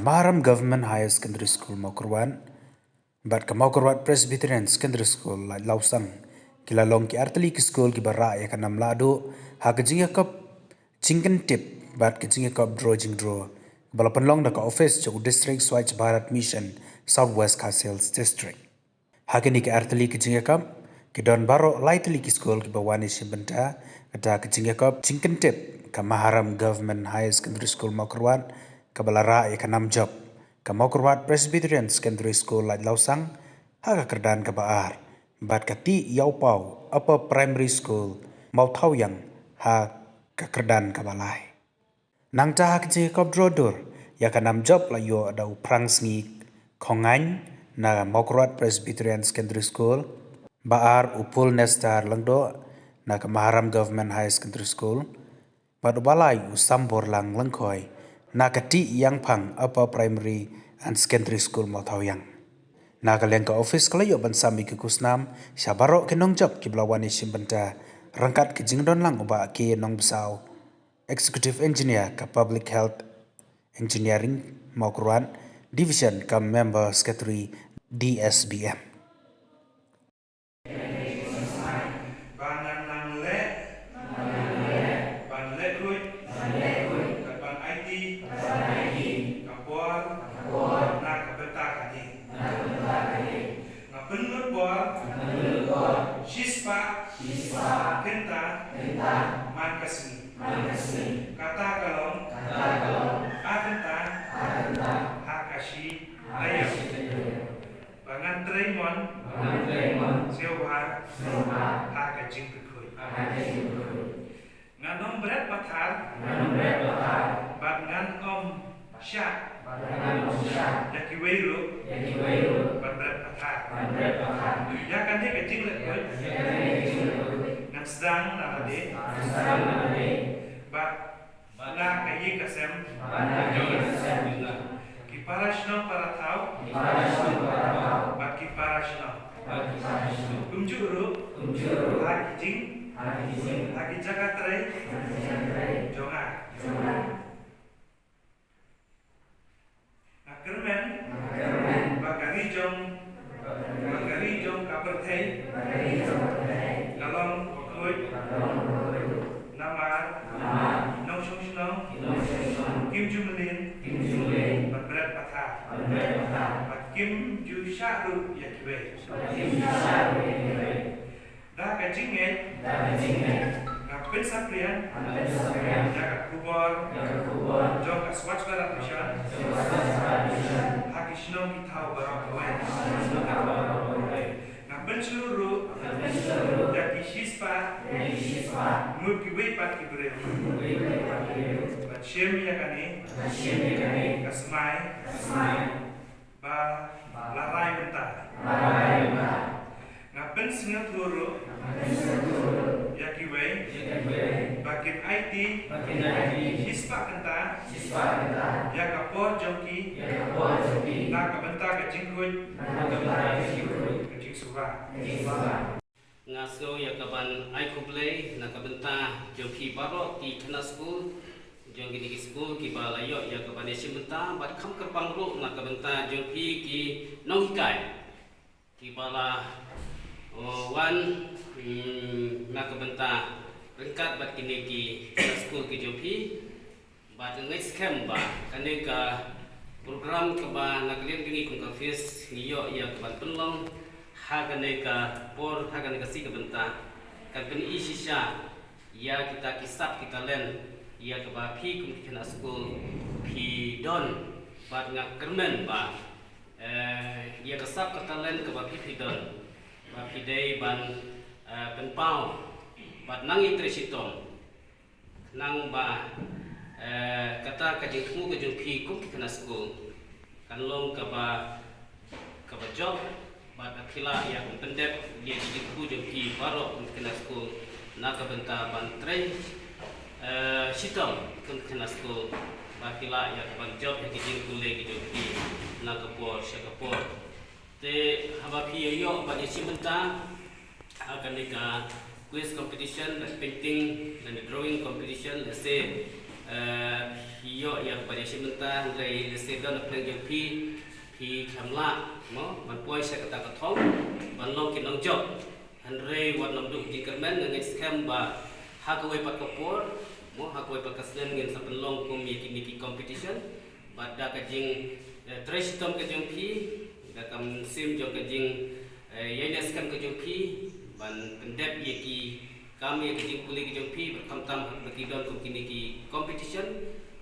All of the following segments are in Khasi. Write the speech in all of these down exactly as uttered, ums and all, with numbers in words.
Maharam Government Higher Secondary School Mawkyrwat bad ka Mawkyrwat Presbyterian Secondary School Laitlawsang ki la long ki artylli ki skul kiba rah ïa ka nam lahduh ha ka jingïakop jingkyntip bad ka jingïakop draw jingdraw ba la pynlong da ka office jong u District Swachh Bharat Mission, South West Khasi Hills District. Ha kine ki artylli ki jingïakop ki don baroh laitylli ki skul kiba wan ïashim bynta. Kata ka jingïakop jingkyntip ka Maharam Government Higher Secondary School Mawkyrwat kaba la rah ïa ka nam jop, ka Mawkyrwat Presbyterian Secondary School Laitlawsang ha ka kyrdan kaba ar, bad ka T. Ïawpaw Upper Primary School Mawthawiang ha ka kyrdan kaba lai. Nangta ha ka jingïakop draw dur ïa ka nam jop la ïoh da u Phrangsngi Khongaiñ na Mawkyrwat Presbyterian Secondary School, ba ar u Pul Nestar Lyngdoh na ka Maharam Government Higher Secondary School, bad uba lai u Samborlang Lyngkhoi na ka T. Ïangphang Upper Primary and Secondary School Mawthawiang. Na ka liang ka office ka la ïoh ban sam ïa ki khusnam sha baroh ki nongjop kiba la wan ïashim bynta, ryngkat ka jingdon lang u Bah K. Nongbsap, Executive Engineer ka Public Health Engineering Mawkyrwat Division, ka Member Secretary D S B M. Ba ngan nang leh, ban leh khuid, ban aiti, ka por, na ka bynta kane. Nga pynlut por shispah kynta man ka sngi. Kata ka long a kynta ha ka shi taïew. Ba ngan trei mon sngewbha ha ka jingpyrkhat. Ngan ym bret pathar bad ngan ym shah ïa kiwei ruh ban bret pathar. Ïa kane ka jingleh khuid ngan sdang na lade bad na ka ïing ka sem jong nga, ki para shnong para thaw bad ki para shnong. Kumjuh ruh ha ki jing, ha ki jaka trei jong nga. Nga kyrmen ba ka ri jong, ba ka ri jong ka pyrthei ka long khuid, namar ki nongshong shnong kim ju mlien ban bret pathar, bad kim ju shah ruh ïa kiwei. Da ka jingngeit, da ka jingngeit, nga pynsaphriang, nga pynsaphriang ïa ka khubor, ïa ka khubor jong ka Swachh Bharat Mission, jong ka Swachh Bharat Mission, ha ki shnong ki thaw baroh kawei. Ha ki shnong ki thaw baroh kawei. Nga pynshlur ruh, nga pynshlur ruh ïa ki shispah, ïa ki shispah, mut kiwei pat ki briew, mut kiwei pat ki briew, ban shim ïa kane, ban shim ïa kane ka smai, ka smai. Ba la rai mynta. Nga pynsngewthuh ruh ïa kiwei ba kin aiti shispah kynta ïa ka por jong ki na ka bynta ka jingkhuid, ka jingsuba. Nga sngew ïa ka ban ai khublei na ka bynta jong phi baroh ki khynnah skul jong kine ki skul kiba la ïoh ïa ka ban ïashim bynta, bad kham kyrpang ruh na ka bynta jong phi ki nonghikai kiba la, uh, wan, mm, na ka bynta ryngkat bad kine ki khynnah skul ki jong phi. Bad nga ngeit skhem ba kane ka program kaba na ka liang jong ngi kum ka office ngi ïoh ïa ka ban pynlong ha kane ka por, ha kane ka sngi ka bynta, kan pyni shisha ïa kita ki sap ki talent ïa kaba phi kum ki khynnah skul phi don. Bad nga kyrmen ba, eh, ïa ka sap ka talent kaba phi phi don, ba phi dei ban, eh, pynpaw bad nang ïatrei shitom. Khnang ba, eh, kata ka jingthmu ka jong phi kum ki khynnah skul kan long kaba, kaba jop, bad ba phi lah ïa ban pyndep ïa ki jingthmu jong phi baroh kum ki khynnah skul na ka bynta ban trei, eh, shitom kum ki khynnah skul, ba phi lah ïa ban jop ïa ki jingpule ki jong phi na ka por sha ka por. Te haba phi ïoh ban ïashim bynta ha kane ka quiz competition, la painting, la drawing competition, la se, eh, Phi ïoh ïa kaba ïashim bynta, hynrei lehse don hapdeng jong phi, phi khlem lah mo ban poi sha kata ka thong ban long ki nongjop. Hynrei wat nym duh jingkyrmen, nga ngeit skhem ba ha kawei pat ka por mo, ha kawei pat ka snem ngin sa pynlong kum ïa kine ki competition. Bad da ka jing, eh, trei shitom ka jong phi, da ka mynsiem jong ka jing, eh, ïaineh skhem ka jong phi ban pyndep ïa ki kam ïa ki jingpule ki jong phi, bad khamtam haba ki don kum kine ki competition.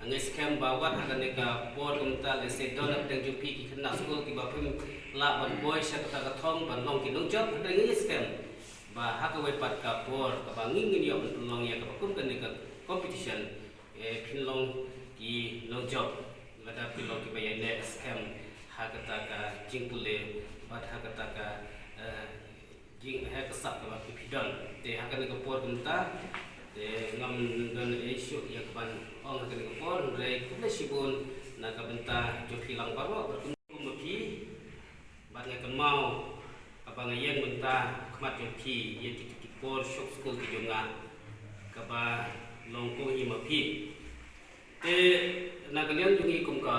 Nga ngeit skhem ba wat ha kane ka por kumta lehse don hapdeng jong phi ki khynnah skul kiba phim lah ban poi sha kata ka thong ban long ki nongjop, hynrei nga ngeit skhem ba ha kawei pat ka por kaba ngin, ngin ïoh ban pynlong ïa kaba kum kane ka competition, eh, phin long ki nongjop lada phi long kiba ïaineh skhem ha kata ka jingpule bad ha kata ka, eh, jing, ha ka sap kaba phi don. Te ha kane ka por kumta te ngam don ei shuh ïa kaban ong ha kane ka por, hynrei khublei shibun na ka bynta jong phi lang baroh bad kum, kum ma phi. Bad nga kynmaw haba nga ïeng mynta ha khmat jong phi ïa kito ki por shong skul ki jong nga kaba long kong hi ma phi. Te na ka liang jong ngi kum ka,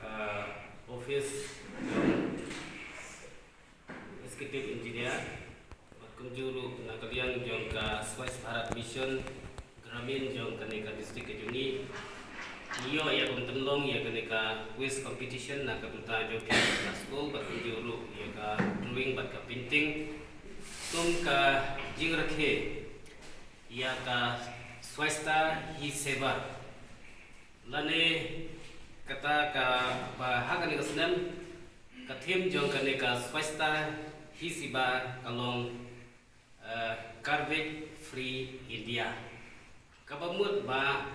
eh, office jong Executive Engineer, bad kumjuh ruh na ka liang jong ka Swachh Bharat Mission Gramin jong kane ka district ka jong ngi, ngi ïoh ïa ka ban pynlong ïa kane ka quiz competition na ka bynta jong ki khynnah skul, bad kumjuh ruh ïa ka drawing bad ka painting kum ka jingrakhe ïa ka Swachhata Hi Seva. Lane kata kaba ha kane ka snem ka theme jong kane ka Swachhata Hi Seva ka long, eh, Garbage Free India. Kaba mut ba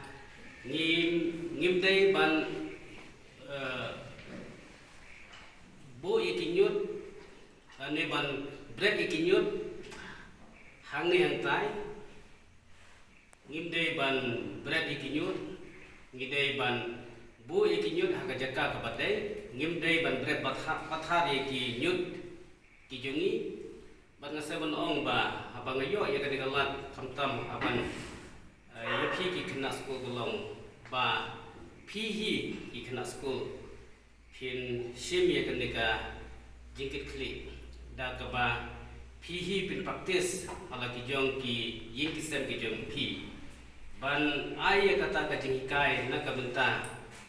ngim, ngim dei ban, eh, buh ïa ki ñiut, lane ban bret ïa ki ñiut hangne hangtai. Ngim dei ban bret ïa ki ñiut, ngi dei ban buh ïa ki ñiut ha ka jaka kaba dei, ngim dei ban bret patha-, pathar ïa ki ñiut ki jong ngi. Bad nga sngew ban ong ba haba nga ïoh ïa kane ka lad khamtam ha ban, eh, ïa phi ki khynnah skul ka long ba phi hi ki khynnah skul phin shim ïa kane ka jingkitkhlieh da kaba phi hi phin practice ha la ki jong ki ïing ki sem ki jong phi, ban ai ïa kata ka jinghikai na ka bynta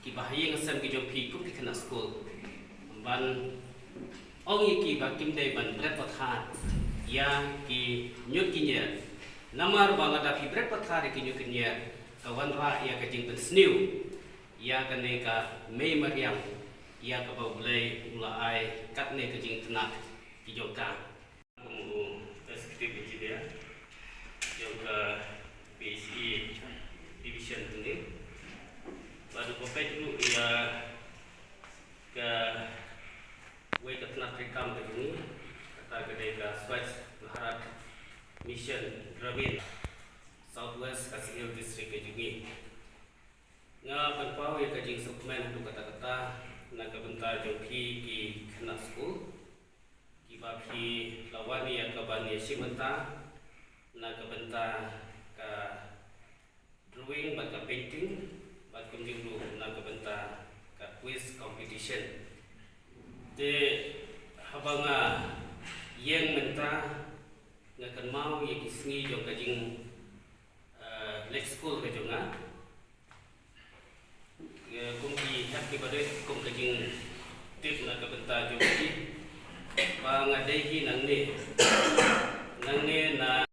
kiba ha ïing ha sem ki jong phi kum ki khynnah skul, ban ong ïa ki ba kim dei ban bret pathar ïa ki ñiut ki ñier. Namar ba lada phi bret pathar ïa ki ñiut ki ñier ka wanrah ïa ka jingpynsniew ïa kane ka mei mariang ïa kaba U Blei u la ai katne ka jingtnat ki jong ka. Kum u Executive Engineer jong ka P H E Division hangne, bad u peit ruh ïa kawei ka tnat treikam ka jong ngi, kata ka dei ka Swachh Bharat Mission Gramin South West Khasi Hills District ka jong ngi. Nga pynpaw ïa ka jingsngewkmen haduh katta katta na ka bynta jong phi ki khynnah skul kiba phi la wan ïa ka ban ïashim bynta na ka bynta ka drawing bad ka painting, bad kumjuh ruh na ka bynta ka quiz competition. Te haba nga ïeng mynta nga kynmaw ïa ki sngi jong ka jing, eh, leit skul ka jong nga. Ïa, kum ki hep kiba dei kum ka jingtip na ka bynta jong ki ba nga dei hi nangne, nangne